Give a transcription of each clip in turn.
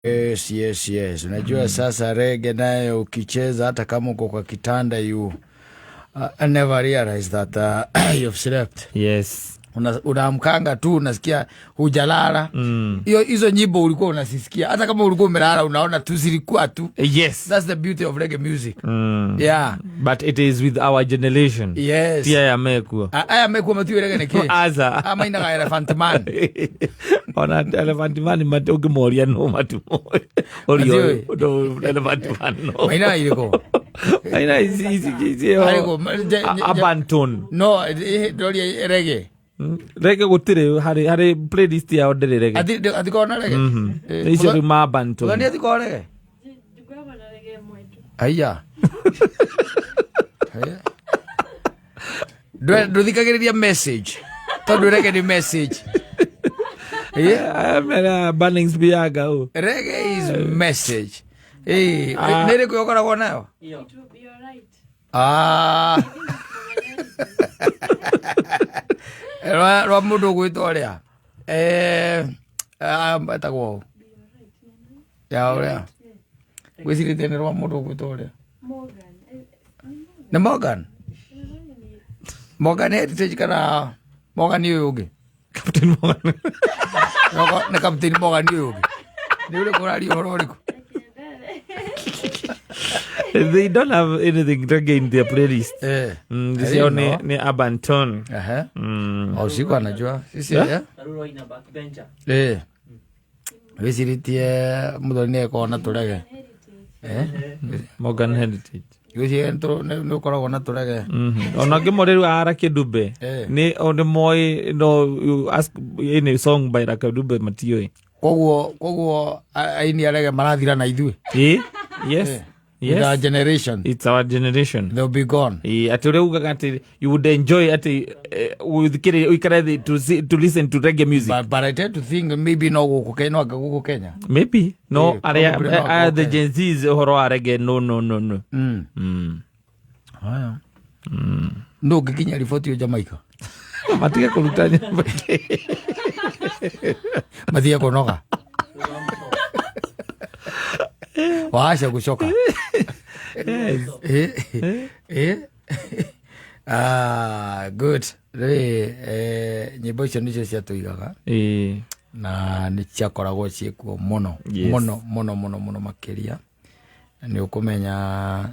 Yes. Unajua sasa reggae nayo ukicheza hata kama uko kwa kitanda, you never realize that you've slept. Unaamkanga tu unasikia hujalala. Hiyo hizo nyimbo ulikuwa unasisikia hata kama ulikuwa umelala, unaona tu zilikuwa tu. That's the beauty of reggae music. Yeah. But it is with our generation. Ti aya mekuo. Aya mekuo matiũĩ reggae nĩkĩ. Aca. Amainaga Elephant Man. Ona Elephant Man ũngĩmoria no matimoĩ. Matiũĩ. Ũrio Elephant Man no. Mainaga irĩkũ? Maina ici ici ici. Arĩkũ? Arbantone. No, ndoria reggae. Reggae gũtirĩ harĩ playlist yao, ndĩrĩ reggae. Atikorwo na reggae? Nĩ icio rĩu ma Arbantone. Mũthoni atikorwo reggae? Ndikoragwo na reggae mwetu. Aya. Haya. Ndũthikagĩrĩria message tondũ reggae nĩ message. Aya mena Bannings Biaga ũ. Reggae is message. Nĩ ĩrĩkũ ũkoragwo nayo? It will be alright. Ah. Rwa mũndũ ũgwĩtwo ũrĩa, etagwo ũ? Ya ũrĩa gwĩcirĩtie nĩ rwa mũndũ ũgwĩtwo ũrĩa. Morgan. Nĩ Morgan, Morgan Heritage kana Morgan ũyũ ũngĩ? Captain Morgan. Nĩ Captain Morgan ũyũ ũngĩ? Nĩ ũrĩkũ ũraria, ũhoro ũrĩkũ? They don't have anything reggae in their playlist. I Ciao didn't nĩ know. nĩ Arbantone. O siku anajua sisi, eh? Wĩcirĩtie mũthoni nĩ ekorwo na tũrege. Morgan Heritage. Gwĩciria nĩ ũkoragwo na tũrege. Ona ngĩmũrĩ rĩu a Lucky Dube nĩ o nĩ moĩ, no you ask any song by Lucky Dube, matiũĩ. Koguo aini a reggae marathira na ithuĩ. Ĩ, yes. With our Yes. generation. It's our generation. They'll be gone. Ĩ, atĩ ũrĩa ugaga atĩ you would enjoy atĩ ũthikĩrĩrie ũikare thĩ to listen to reggae music. But I tend to think maybe no gũkũ Kenya, no anga gũkũ Kenya. Maybe no arĩa probably not aya the gũkũ. Gen Zs, ũhoro wa reggae, no, no, no, no. Haya, ndũ ũngĩkinya riboti ĩyo Jamaica? Matige kũruta nyĩmbo. Mathie kũnoga waaca gũcoka. Eh. Ah, good. Rĩ, nyĩmbo icio nĩcio ciatũigaga na nĩ ciakoragwo ciĩkuo mũno. Mũno mũno mũno mũno makĩria. Na nĩ ũkũmenya,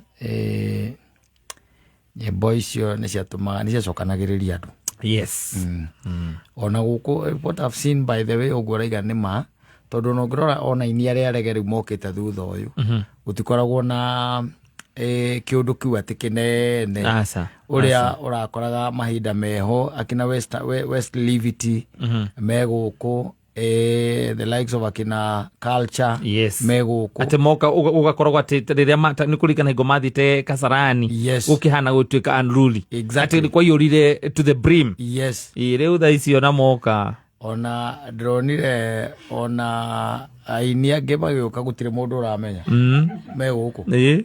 nyĩmbo icio nĩ ciatũmaga, nĩ ciacokanagĩrĩria andũ. Ona gũkũ, what I've seen, by the way, ũguo ũraiga nĩ ma, tondũ ona ũngĩrora ona aini arĩa arege rĩu mokĩte thutha ũyũ, gũtikoragwo na kĩũndũ kĩu atĩ kĩnene. Aca. Ũrĩa ũrakoraga mahinda meho akina West Livity me gũkũ, the likes of akina Culture me gũkũ. Atĩ moka ũgakoragwo atĩ rĩrĩa nĩ kũririkana hingo mathiĩte Kasarani, gũkĩhana gũtuĩka unruly. Atĩ kwaiyũrire to the brim. Ĩ, rĩu thaa ici ona moka. Ona ndĩronire ona aini angĩ magĩũka gũtirĩ mũndũ ũramenya me gũkũ. Ĩ.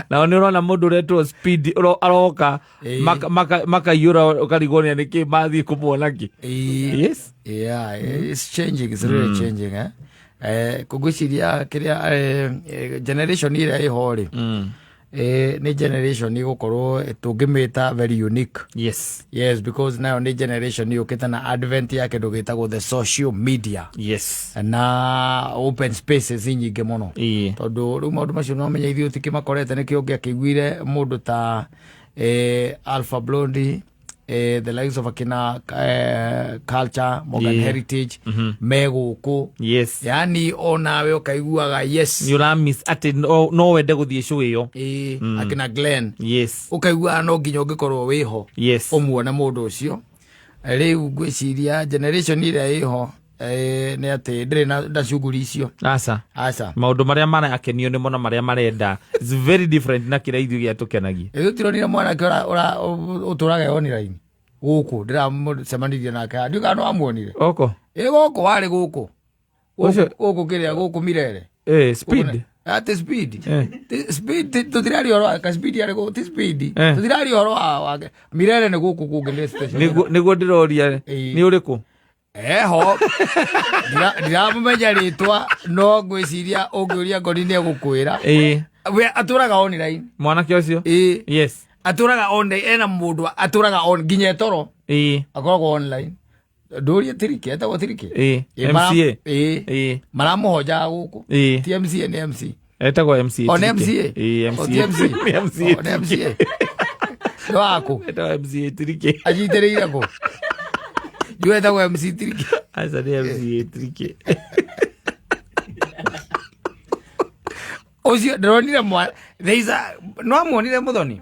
Nao nĩ ũrona mũndũ ũretwo Speed aroka, makaiyũra ũkarigwo nĩ nĩkĩ mathiĩ kũmuona kĩ. Yeah, it's changing, it's really changing, eh? Kũngwĩciria kĩrĩa generation ĩrĩa ĩho rĩ, nĩ generation ĩgũkorwo tũngĩmĩta very unique. Yes, because nayo nĩ generation yũkĩte na advent ya kĩndũ gĩtagwo the social media na open spaces nyingĩ mũno. Tondũ rĩu maũndũ macio no menya ithuĩ tũkĩmakorete, nĩkĩo ũngĩakĩiguire mũndũ ta Alpha Blondy, the likes of akina Culture, Morgan Heritage me gũkũ. Yani onawe ũkaiguaga yes. Nĩ ũramiss atĩ no wende gũthiĩ show ĩyo. Akina Glenn. Ũkaiguaga no nginya ũngĩkorwo wĩho ũmuone mũndũ ũcio. Rĩu ngwĩciria generation ĩrĩa ĩho, nĩ atĩ ndĩrĩ na cuguri icio. Aca. Aca. Maũndũ marĩa marakenio nĩmo na marĩa marenda is very different na kĩrĩa ithuĩ gĩatũkenagia. Ithuĩ tironire mwanake ũtũraga online gũkũ, ndĩramũcemanirie nake haha, ndiũĩ kana nĩwamuonire. Oko. Ĩ, gũkũ warĩ gũkũ. Ũcio- Gũkũ kĩrĩa gũkũ Mirere. Speed. Atĩ Speed. Ti Speed, tũtiraria ũhoro wa ka Speed arĩ ti Speed. Tũtiraria ũhoro wa wake Mirere, nĩ gũkũ kũngĩ, nĩ station. Nĩguo ndĩroria. Nĩ ũrĩkũ? Eho ndiramũmenya rĩtwa, no ngwĩciria ũngĩũria ngoni nĩ egũkwĩra. We atũraga online. Mwanake ũcio. Ĩ. Yes. Atũraga online, ena mũndũ atũraga on nginya etoro. Akoragwo online. Ndũrie Tiriki, etagwo Tiriki. Ĩ, MCA. Ĩ. Maramũhonjaga gũkũ. Ti MCA, nĩ MC. Etagwo MCA. O nĩ MCA. Ĩ. O MCA. ti MC. MCA. O nĩ MCA. Nĩ waku. Etagwo MCA Tiriki. Anyitĩrĩire kũ? Njũĩ etagwo MC Tiriki. Aca, nĩ MCA Tiriki. Ũcio ndĩronire mwa there is a, no amuonire Mũthoni?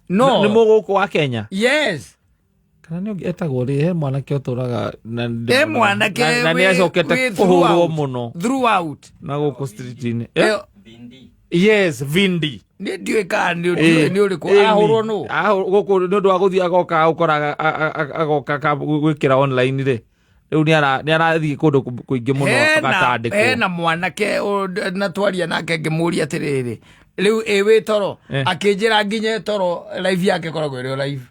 No. Nĩ mũgũkũ wa Kenya? Yes. Kana nĩ ũngĩ etagwo rĩ? He mwanake ũtũraga na He mwanake na nĩ acokete kũhũrwo mũno throughout. Na gũkũ street-inĩ. Eh, Yes, Vindi. Nĩ ndiũĩ kana nĩ ũrĩkũ ahũrwo nũ. Gũkũ nĩ ũndũ wa gũthiĩ agoka ũkoraga agoka gwĩkĩra online rĩ, rĩu nĩ arathiĩ kũndũ kũingĩ mũno agatandĩkwo. Hena mwanake na twaria nake ngĩmũria atĩrĩrĩ, rĩu ĩ wĩ toro? Akĩnjĩra nginya toro live yake ĩkoragwo ĩrĩ o live.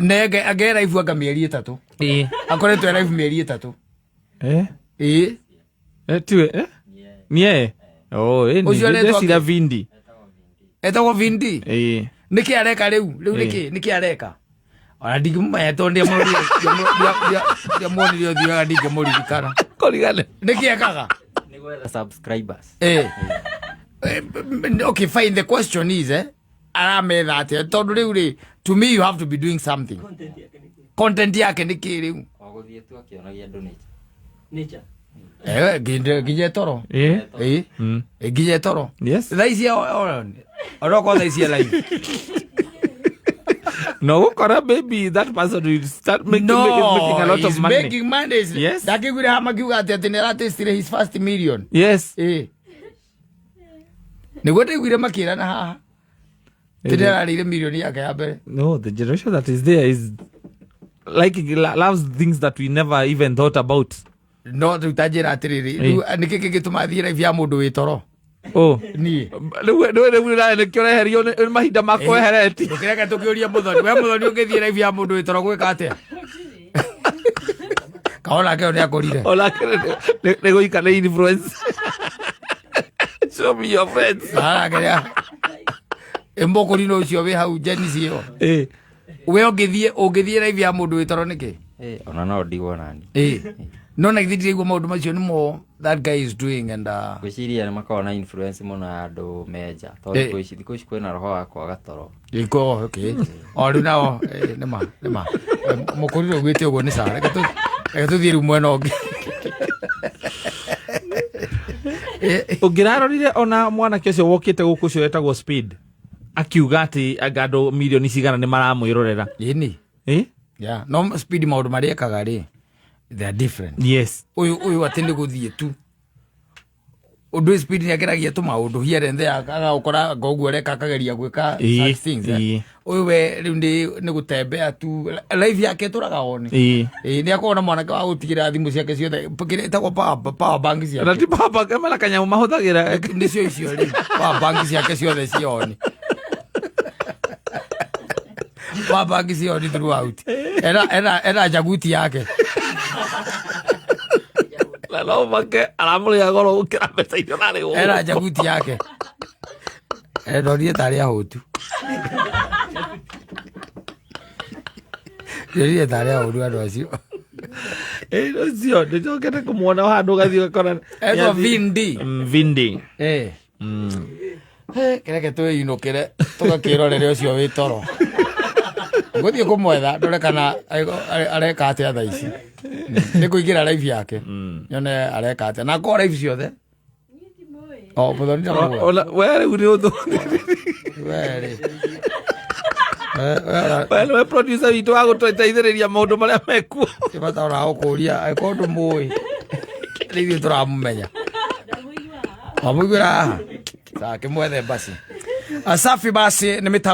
Nenge ange live anga mĩeri 3. Akoretwo e live mĩeri 3. Ĩ. Tiwe nie? Oh, ĩ. Ũcio aretwo Ndĩreciria akĩ? Vindi. Etagwo Vindi. Nĩkĩ areka rĩu rĩu? Nĩkĩ areka ona ndingĩmũmenya tondũ ndiamuonire ũthiũ wega, ndingĩmũririkana. Kũrigana. Nĩkĩ ekaga? Nĩ gwetha subscribers. Okay, fine, the question is, arametha atĩa? Tondũ rĩu rĩ, to me you have to be doing something. Content yake nĩ kĩ rĩu? O gũthiĩ tu akĩonagia andũ nature. Nginya toro. Ĩ. Nginya toro. Thaa ici onokorwo thaa ici e live. No gũkora maybe that person will start making, No, making a lot of he's money. making money. Yes. Ndakĩiguire haha makiuga atĩ nĩ aratestire his first million. Ĩ, nĩguo ndaiguire makĩrana haha atĩ nĩ ararĩire milioni yake ya mbere. No, the generation that is there is like loves things that we never even thought about. No rĩu ta njĩra atĩrĩrĩ, rĩu nĩkĩ kĩngĩtũma thiĩ live ya mũndũ wĩ toro? Oh. Niĩ. Rĩu nawe nĩkĩo ũreherio nĩ mahinda makweheretie. Ndũkĩreke tũkĩũria Mũthoni. We Mũthoni, ũngĩthiĩ live ya mũndũ wĩ toro gwĩka atĩa? Kaona kĩo nĩ akũrire. Onake nĩ gũika nĩ influence. Show me your friends. Arageria ĩmbũkũrinũ ũcio wĩ hau Jenici ĩyo. We ũngĩthiĩ live ya mũndũ wĩ toro nĩkĩ? Ona no ndigwo nani. Ĩ, no na githĩ ndiraigua maũndũ macio nĩmo that guy is doing and Ngwĩciria nĩ makoragwo na influence mũno ya andũ menja tondũ thikũ ici kwĩna roho wa kwaga toro. Iko okay, o rĩu nao nĩma nĩma mũkũrinũ ũguĩte ũguo nĩ sawa. Reke tũthiĩ rĩu mwena ũngĩ. Ũngĩrarorire ona mwanake ũcio wokĩte gũkũ, ũcio wetagwo Speed, akiuga atĩ anga andũ milioni cigana nĩ maramwĩrorera. Ĩni. Yeah, no Speed maũndũ marĩa ekaga rĩ, they are different. Ũyũ atĩ nĩ gũthiĩ tu ũndũ. Speed nĩ ageragia tu maũndũ here and there, agagũkora anga ũguo areka, akageria gwĩka such things, eh. Ũyũ we rĩu nĩ gũtembea tu, life yake ĩtũraga one. Ĩ, nĩ akoragwo na mwanake wa gũtigĩra thimũ ciake ciothe kĩrĩa ĩtagwo power bank Na ciake. Ti papa mena kanyamũ mahũthagĩra. Nĩcio icio rĩu power bank ciake ciothe cioni, power bank cioni throughout. Ena jaguti yake. Na no make aramũrĩha goro gũkĩra mbeca iria ũrarĩhwo. Ena jaguti yake. Ndonire tarĩ ahũtu, ndonire tarĩ ahũtu andũ acio. Ũcio ndĩcokete kũmuona handũ ũgathiĩ ũgakora. Etwo Vindi. Vindi. Kĩreke twĩinũkĩre tũgakĩrorere ũcio wĩ toro. Ngũthiĩ kũmwetha ndore kana areka atĩa thaa ici. Nĩ kũingĩra live yake nyone areka atĩa na akorwo live ciothe. O Mũthoni ndamũĩ. Ona we rĩu nĩ ũthũ. We rĩ. We We nĩwe producer witũ wa gũtũteithĩrĩria maũndũ marĩa mekuo. Kĩbata ona gũkũria angĩkorwo ndũmũĩ, rĩu ithuĩ tũramũmenya. Wamũiguĩra haha. Sawa, kĩmwethe basi. Asafi basi nĩ mĩtambo.